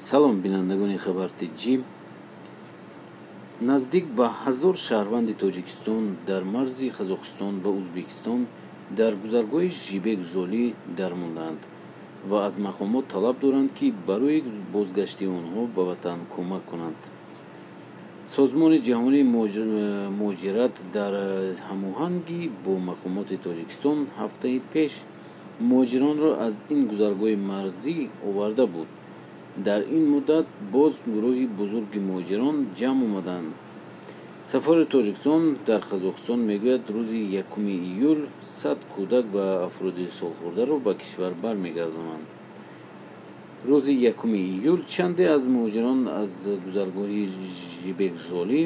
Салом, бинандагони Хабар Тҷӣ. Наздик ба 1000 шаҳрванди Тоҷикистон дар марзи Қазоқистон ва Ӯзбекистон дар гузаргоҳи Жибек Жолӣ дармондаанд ва аз мақомот талаб доранд, ки барои бозгашти онҳо ба ватан кӯмак кунанд. Созмони ҷаҳонии муҳоҷират дар ҳамоҳангӣ бо мақомоти Тоҷикистон ҳафтаи пеш муҳоҷиронро аз ин гузаргоҳи марзӣ оварда буд. Дар ин муддат боз гурӯҳи бузурги муҳоҷирон ҷамъ омаданд. Сафорати Тоҷикистон дар Қазоқистон мегӯяд, рӯзи 1 июл 100 кӯдак ва афроди солхӯрдаро ба кишвар бармегардонанд. Рӯзи 1 июл чанде аз муҳоҷирон аз гузаргоҳи Жибек Жолӣ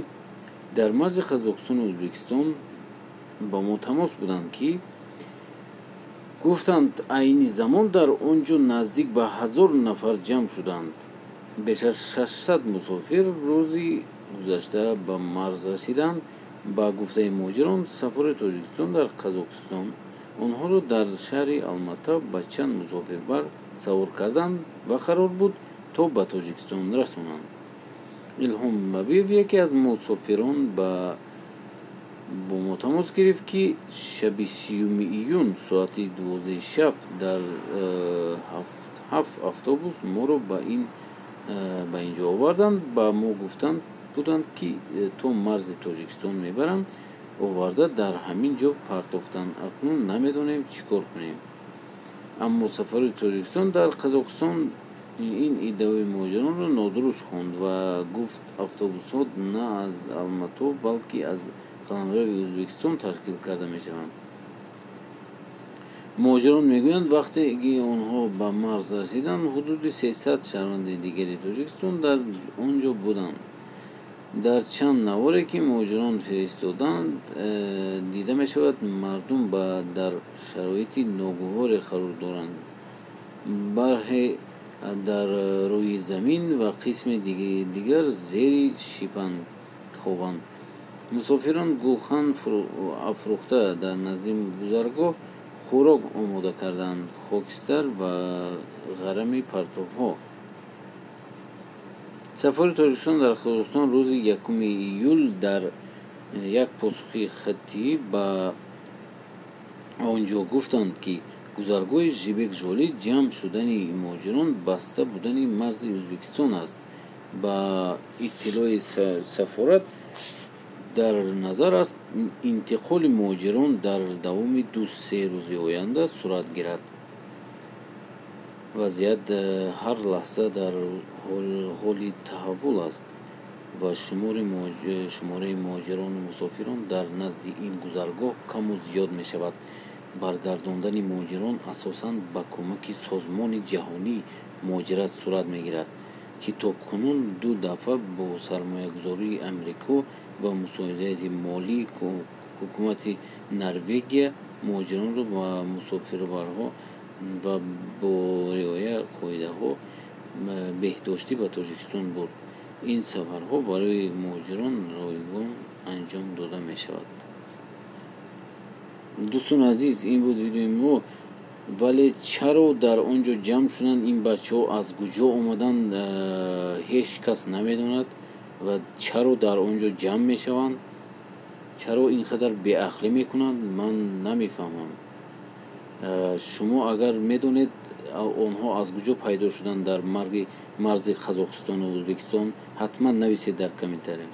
дар марзи Қазоқистону Ӯзбекистон ба мо тамос буданд, ки гуфтанд, айни замон дар он ҷо наздик ба 1000 нафар ҷамъ шуданд. Беш аз 600 мусофир рӯзи гузашта ба марз расиданд. Ба гуфтаи муҳоҷирон, сафорати Тоҷикистон дар Қазоқистон онҳоро дар шаҳри Алмато ба чанд мусофирбар савор карданд ва қарор буд, то ба Тоҷикистон расонанд. Илҳом Мабиев, яке аз мусофирон, бо мо тамос гирифт, ки шаби 30 июн соати 12 шаб дар ҳафт автобус моро ба ин ҷо оварданд. Ба мо гуфтанд буданд, ки то марзи Тоҷикистон мебаранд, оварда дар ҳамин ҷо партофтанд. Акнун намедонем, чӣ кор кунем. Аммо сафорати Тоҷикистон дар Қазоқистон ин иддаои муҳоҷиронро нодуруст хонд ва гуфт, автобусҳо на аз Алмато, балки аз қаламрави Ӯзбекистон ташкил карда мешаванд. Муҳоҷирон мегӯянд, вақте ки онҳо ба марз расиданд, ҳудуди 300 шаҳрванди дигари Тоҷикистон дар он ҷо буданд. Дар чанд наворе, ки муҳоҷирон фиристоданд, дида мешавад, мардум дар шароити ногуворе қарор доранд. Бархе дар рӯи замин ва қисми дигар зери шипан хобанд. Мусофирон гулхан афрӯхта дар назди гузаргоҳ хӯрок омода карданд: хокистар ва ғарами партовҳо. Сафорати Тоҷикистон дар Қазоқистон рӯзи 1 июл дар як посухи хаттӣ ба он ҷо гуфтанд, ки гузаргоҳи Жибек Жолӣ ҷамъ шудани муҳоҷирон баста будани марзи Ӯзбекистон аст. Ба иттилои сафорат, дар назар аст, интиқоли муҳоҷирон дар давоми 2-3 рӯзи оянда сурат гирад. Вазъият ҳар лаҳза дар ҳоли таҳаввул аст ва шумораи муҳоҷирону мусофирон дар назди ин гузаргоҳ каму зиёд мешавад. Баргардондани муҳоҷирон асосан ба кӯмаки Созмони ҷаҳонии муҳоҷират сурат мегирад, ки то кунун ду дафъа бо сармоягузории Амрико ва мусоидати молии ҳукумати Норвегия муҳоҷиронро ба мусофирбарҳо ва бо риоя қоидаҳо беҳдоштӣ ба Тоҷикистон бурд. Ин сафарҳо барои муҳоҷирон ройгон анҷом дода мешавад. Дӯстони азиз, ин буд видеои мо. Вале чаро дар он ҷо ҷамъ шуданд? Ин бачаҳо аз куҷо омаданд, ҳеҷ кас намедонад. Ва чаро дар он ҷо ҷамъ мешаванд, чаро ин қадар беақлӣ мекунанд, ман намефаҳмам. Шумо агар медонед, онҳо аз куҷо пайдо шуданд дар марзи Қазоқистону Ӯзбекистон, ҳатман нависед дар комментария.